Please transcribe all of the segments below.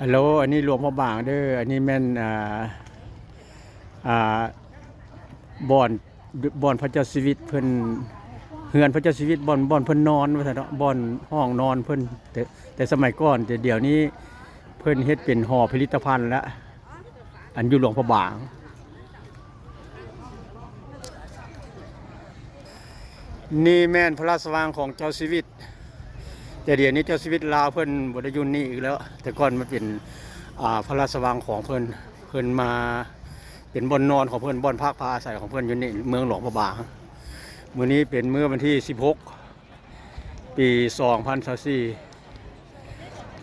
ຮັລໂຫຼ ອັນນີ້ຫຼວງພະບາງເດີ້. ອັນນີ້ແມ່ນ ອ່າ ອ່າ ບ່ອນ ບ່ອນພະເຈົ້າຊີວິດເພິ່ນ ເຮືອນພະເຈົ້າຊີວິດ ບ່ອນ ບ່ອນເພິ່ນນອນວ່າຊັ້ນເນາະ ບ່ອນຫ້ອງນອນເພິ່ນ ແຕ່ ແຕ່ສະໄໝກ່ອນ. ແຕ່ດຽວນີ້ເພິ່ນເຮັດເປັນຫໍຜະລິດຕະພັນແລ້ວ ອັນຢູ່ຫຼວງພະບາງ. ນີ້ແມ່ນພະລາຊະວັງຂອງເຈົ້າຊີວິດ, ແຕ່ດຽວນີ້ເຈົ້າຊີວິດລາວເພິ່ນບໍ່ໄດ້ຢູ່ນີ້ອີກແລ້ວ. ແຕ່ກ່ອນມັນເປັນ ອ່າ ພະລາຊະວັງຂອງເພິ່ນ, ເພິ່ນມາເປັນບ່ອນນອນຂອງເພິ່ນ, ບ່ອນພັກພາອາໄສຂອງເພິ່ນຢູ່ນີ້ ເມືອງຫຼວງພະບາງ. ມື້ນີ້ເປັນມື້ວັນທີສິບຫົກ ປີສອງພັນຊາວສີ່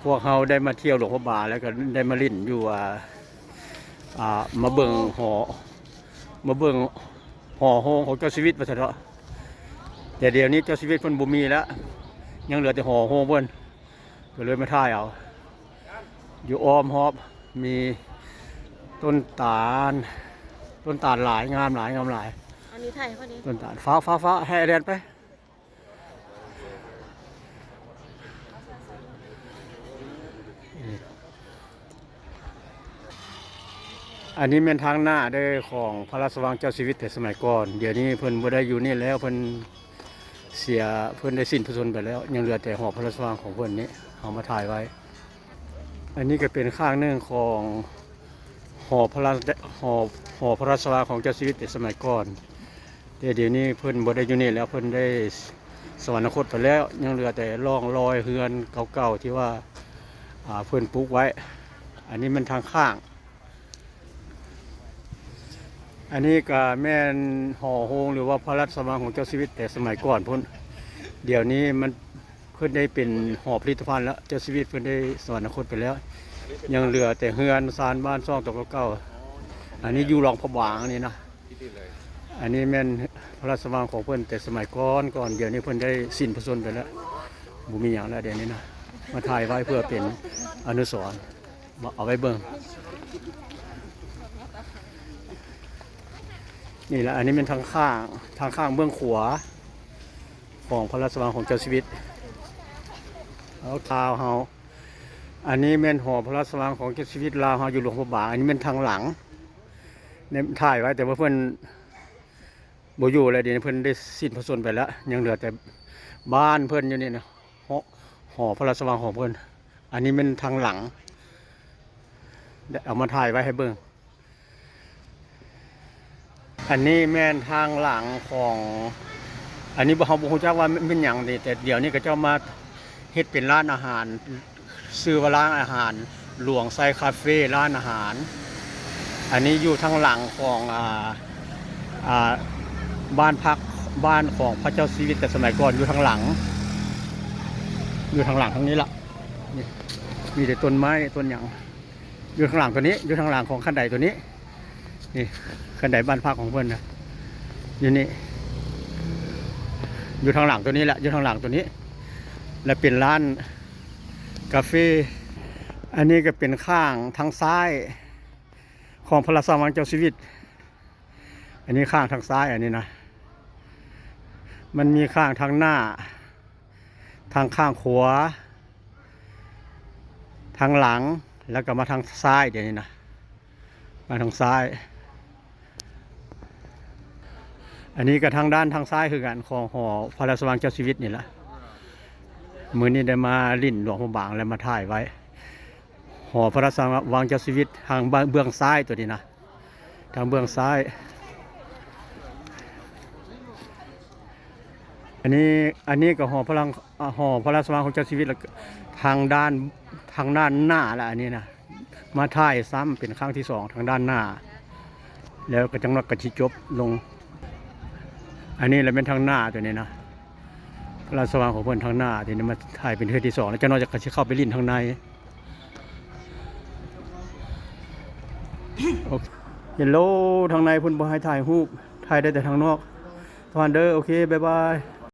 ພວກເຮົາໄດ້ມາທ່ຽວຫຼວງພະບາງ ແລ້ວກໍໄດ້ມາຫຼິ້ນຢູ່ ອ່າ ອ່າ ມາເບິ່ງຫໍ ມາເບິ່ງຫໍໂຮງຂອງເຈົ້າຊີວິດວ່າຊັ້ນເຖາະ. ແຕ່ດຽວນີ້ເຈົ້າຊີວິດເພິ່ນບໍ່ມີແລ້ວ, ຍັງເຫຼືອແຕ່ຫໍໂຮງເພິ່ນ, ກໍເລີຍມາຖ່າຍເອົາ. ຢູ່ອ້ອມຮອບມີຕົ້ນຕານ, ຕົ້ນຕານຫຼາຍ, ງາມຫຼາຍ, ງາມຫຼາຍ. ອັນນີ້ຖ່າຍໃຫ້ເຂົານີ້ ຕົ້ນຕານ. ຟ້າວ, ຟ້າວ, ຟ້າວ, ໃຫ້ແລ່ນໄປ. ອັນນີ້ແມ່ນທາງໜ້າເດີ້ ຂອງພະລາຊະວັງເຈົ້າຊີວິດແຕ່ສະໄໝກ່ອນ. ດຽວນີ້ເພິ່ນບໍ່ໄດ້ຢູ່ນີ້ແລ້ວ, ເພິ່ນເສຍ, ເພິ່ນໄດ້ສິ້ນພະຊົນໄປແລ້ວ, ຍັງເຫຼືອແຕ່ຫໍພະລາຊະວັງຂອງເພິ່ນນີ້ ເຮົາມາຖ່າຍໄວ້. ອັນນີ້ກໍເປັນຂ້າງໜຶ່ງຂອງຫໍພະລາຊະ, ຫໍ, ຫໍພະລາຊະວັງຂອງເຈົ້າຊີວິດແຕ່ສະໄໝກ່ອນ, ແຕ່ດຽວນີ້ເພິ່ນບໍ່ໄດ້ຢູ່ນີ້ແລ້ວ, ເພິ່ນໄດ້ສະຫວັນນະຄົດໄປແລ້ວ. ຍັງເຫຼືອແຕ່ຮ່ອງລອຍເຮືອນເກົ່າໆ ທີ່ວ່າ ອ່າ ເພິ່ນປຸກໄວ້. ອັນນີ້ແມ່ນທາງຂ້າງ. ອັນນີ້ກໍແມ່ນຫໍໂຮງ ຫຼືວ່າພະລາຊະວັງຂອງເຈົ້າຊີວິດແຕ່ສະໄໝກ່ອນພຸ້ນ. ດຽວນີ້ມັນ ເພິ່ນໄດ້ເປັນຫໍຜະລິດຕະພັນແລ້ວ, ເຈົ້າຊີວິດເພິ່ນໄດ້ສະຫວັນນະຄົດໄປແລ້ວ. ຍັງເຫຼືອແຕ່ເຮືອນຊານບ້ານຊ່ອງຕົວເກົ່າໆ. ອັນນີ້ຢູ່ຫຼວງພະບາງນີ້ນະ. ອັນນີ້ແມ່ນພະລາຊະວັງຂອງເພິ່ນແຕ່ສະໄໝກ່ອນ, ກ່ອນດຽວນີ້ເພິ່ນໄດ້ສິ້ນພະຊົນໄປແລ້ວ, ບໍ່ມີຫຍັງແລ້ວດຽວນີ້ນະ. ມາຖ່າຍໄວ້ເພື່ອເປັນອະນຸສອນ. ເອົາໄວ້ເບິ່ງ. ນີ້ລະ, ອັນນີ້ແມ່ນທາງຂ້າງ, ທາງຂ້າງເບື້ອງຂວາຂອງພະລາຊະວັງຂອງເຈົ້າຊີວິດລາວເຮົາ. ອັນນີ້ແມ່ນຫໍພະລາຊະວັງຂອງເຈົ້າຊີວິດລາວເຮົາຢູ່ຫຼວງພະບາງ. ອັນນີ້ແມ່ນທາງຫຼັງ, ໄດ້ຖ່າຍໄວ້ ແຕ່ວ່າເພິ່ນບໍ່ຢູ່ແລ້ວ, ດຽວນີ້ເພິ່ນໄດ້ສິ້ນພະຊົນໄປແລ້ວ. ຍັງເຫຼືອແຕ່ບ້ານເພິ່ນຢູ່ນີ້ນະ, ຫໍ, ຫໍພະລາຊະວັງຂອງເພິ່ນ. ອັນນີ້ແມ່ນທາງຫຼັງ, ໄດ້ເອົາມາຖ່າຍໄວ້ໃຫ້ເບິ່ງ. ອັນນີ້ແມ່ນທາງຫຼັງຂອງ, ອັນນີ້ເຮົາບໍ່ຮູ້ຈັກວ່າແມ່ນຫຍັງເດ, ແຕ່ດຽວນີ້ເຂົາເຈົ້າມາເຮັດເປັນຮ້ານອາຫານ, ຊື່ວ່າຮ້ານອາຫານຫຼວງໄຊຄາເຟ, ຮ້ານອາຫານ. ອັນນີ້ຢູ່ທາງຫຼັງຂອງ ອ່າ ອ່າ ບ້ານພັກ, ບ້ານຂອງພະເຈົ້າຊີວິດແຕ່ສະໄໝກ່ອນ, ຢູ່ທາງຫຼັງ, ຢູ່ທາງຫຼັງທາງນີ້ລະ. ນີ້ ມີແຕ່ຕົ້ນໄມ້ຕົ້ນຫຍັງ ຢູ່ທາງຫຼັງໂຕນີ້, ຢູ່ທາງຫຼັງຂອງຄັນໄດໂຕນີ້. ນີ້ ຄັນໄດບ້ານພັກຂອງເພິ່ນນະ ຢູ່ນີ້, ຢູ່ທາງຫຼັງໂຕນີ້ແຫຼະ, ຢູ່ທາງຫຼັງໂຕນີ້ ແລະ ເປັນຮ້ານກາເຟ. ອັນນີ້ກໍເປັນຂ້າງທາງຊ້າຍຂອງພະລາຊະວັງເຈົ້າຊີວິດ. ອັນນີ້ຂ້າງທາງຊ້າຍ ອັນນີ້ນະ, ມັນມີຂ້າງທາງໜ້າ, ທາງຂ້າງຂວາ, ທາງຫຼັງ, ແລ້ວກໍມາທາງຊ້າຍ. ດຽວນີ້ນະ ມາທາງຊ້າຍ. ອັນນີ້ກໍທາງດ້ານທາງຊ້າຍຄືກັນ ຂອງຫໍພະລາຊະວັງເຈົ້າຊີວິດນີ້ລະ. ມື້ນີ້ໄດ້ມາຫຼິ້ນຫຼວງພະບາງ ແລ້ວມາຖ່າຍໄວ້. ຫໍພະລາຊະວັງເຈົ້າຊີວິດທາງເບື້ອງຊ້າຍໂຕນີ້ນະ, ທາງເບື້ອງຊ້າຍ. ອັນນີ້, ອັນນີ້ກໍຫໍພະລັງ, ຫໍພະລາຊະວັງຂອງເຈົ້າຊີວິດ ແລ້ວທາງດ້ານ, ທາງດ້ານໜ້າລະ ອັນນີ້ນະ. ມາຖ່າຍຊ້ຳເປັນຄັ້ງທີສອງທາງດ້ານໜ້າ, ແລ້ວກໍຈັກໜ້ອຍກໍຊິຈົບລົງ. ອັນນີ້ລະແມ່ນທາງໜ້າໂຕນີ້ນະ. ພະລາຊະວັງຂອງເພິ່ນທາງໜ້າ ທີນີ້ມາຖ່າຍເປັນເທື່ອທີສອງ ແລ້ວຈັກໜ້ອຍກໍຊິເຂົ້າໄປຫຼິ້ນທາງໃນ. ໂອເຄ ເຮັລໂລ ທາງໃນເພິ່ນບໍ່ໃຫ້ຖ່າຍຮູບ, ຖ່າຍໄດ້ແຕ່ທາງນອກເທົ່ານັ້ນເດີ້. ໂອເຄ ບາຍບາຍ.